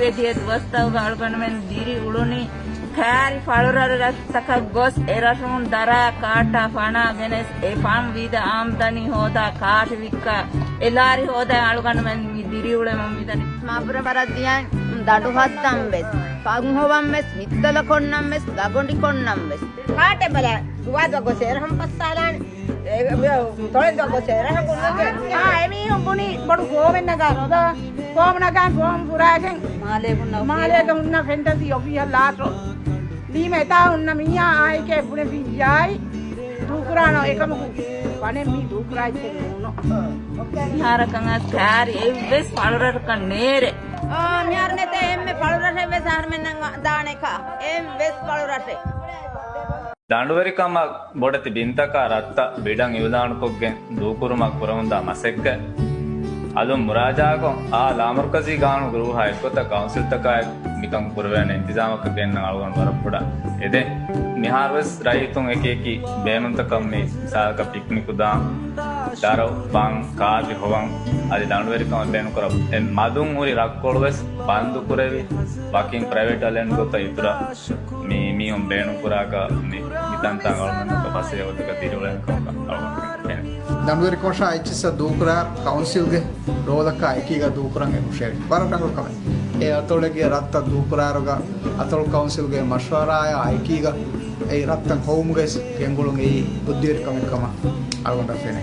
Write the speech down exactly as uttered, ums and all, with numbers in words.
ވެދިޔަ ދުވަސްތަކުގަ އަޅުގަނޑުމެން ދިރި އުޅުނީ ކާރި ފަޅުރަށް ރަށްތަކަށް ގޮސް، އެ ރަށުން ދަރާ ކާޓާ ފަނާ ގެނެސް، އެ ފަން ވީދަ އާމްދަނީ ހޯދާ ކާޓި ވިއްކާ، އެ ލާރި ހޯދާ އަޅުގަނޑުމެން މި ދިރިއުޅެމުން މިދަނީ. މަބުރަ ވަރަށް ދިޔަން ދަނޑު ހައްދަން ވެސް، ފަން ހޮވަން ވެސް، މިއްތަލަ ކޮންނަން ވެސް، ގަގޮނޑި ކޮންނަން ވެސް. ކާޓެއް ބަލަ، ދުވާ ދުވަ ގޮސް އެރަހަން ފައްސާލާނެ. އެ، ތޮޅެއް ދުވަ ގޮސް އެރަހަން ގުންނަގެ. އާ، އެމީހުން ބުނީ ބޮޑު ގޯމެއް ނަގާ ހޯދާ، ގޯމް ނަގާ ގޯމް ފުރާގެން މާލޭގަ ހުންނަ ފެންޓަސީ އޮފީހަށް ލާޓްރޯ ލީމަ އެތާ ހުންނަ މީހާ އާއެކޭ ބުނެފިއްޔާއި ދޫކުރާނޯ އެކަމަކު ވަނެ މީ ދޫކުރާ އެއްޗެއް ނޫނޯ. މިހާރަކަށް އަސް ކާރި އެއްވެސް ފަޅުރަށަކަށް ނޭރެ. އާ، މިހާރު ނެތޭ އެންމެ ފަޅުރަށެއް ވެސް އަހަރުމެންނަށް ދާނެކާ. އެއްވެސް ފަޅުރަށެއް. ދަނޑުވެރިކަމަށް ބޮޑެތި ބިންތަކާ ރަށްތައް ބިޑަށް އިއުލާނުކޮށްގެން ދޫކުރުމަށް ކުރަމުންދާ މަސައްކަތް އަލުން މުރާޖާކޮށް، އާ ލާމަރުކަޒީ ގާނޫނުގެ ރޫހާ އެއްގޮތަށް ކައުންސިލްތަކާއެކު މިކަން ކުރެވޭނެ އިންތިޒާމަކަށް ގެންނަން އަޅުގަނޑު ވަރަށް ކުޑަ އެދެން. މިހާރުވެސް ރައްޔިތުން އެކި އެކި ބޭނުންތަކަށް މި މިސާލަކަށް ޕިކްނިކު ދާން، ދަރަ އުފަން، ކާރި ހޮވަން އަދި ދަނޑުވެރިކަމަށް ބޭނުންކުރާ އެ މަދުން ހުރި ރަށްކޮޅުވެސް ބަންދުކުރެވި، ވަކިން ޕްރައިވެޓް އަލައިންޑް ގޮތަށް އިތުރަށް މި މީހުން ބޭނުންކުރާކަށް މި، މިތަންތާނގަ އަޅުގަނޑު ފަސޭހަ ގޮތަކަށް ދިރިއުޅެން ކަމަކަށް އަޅުގަނޑު ފެނޭ. ދަނޑުވެރިކަމަށާ އެއްޗިއްސަށް ދޫކުރާ ކައުންސިލްގެ ރޯލަކާ އެކީގަ ދޫކުރަން އެ ހުށައެޅި. ވަރަށް ރަނގަޅު ކަމެއް. އެ އަތޮޅެއްގެ ރަށްތައް ދޫކުރާރުގަ އަތޮޅު ކައުންސިލްގެ މަޝްވަރާއާ އެކީގަ އެ ރަށްތައް ހޮވުމުގައި ގެންގުޅުން އެއީ ބުއްދިވެރި ކަމެއް ކަމަށް އަޅުގަނޑަށް ފެނޭ.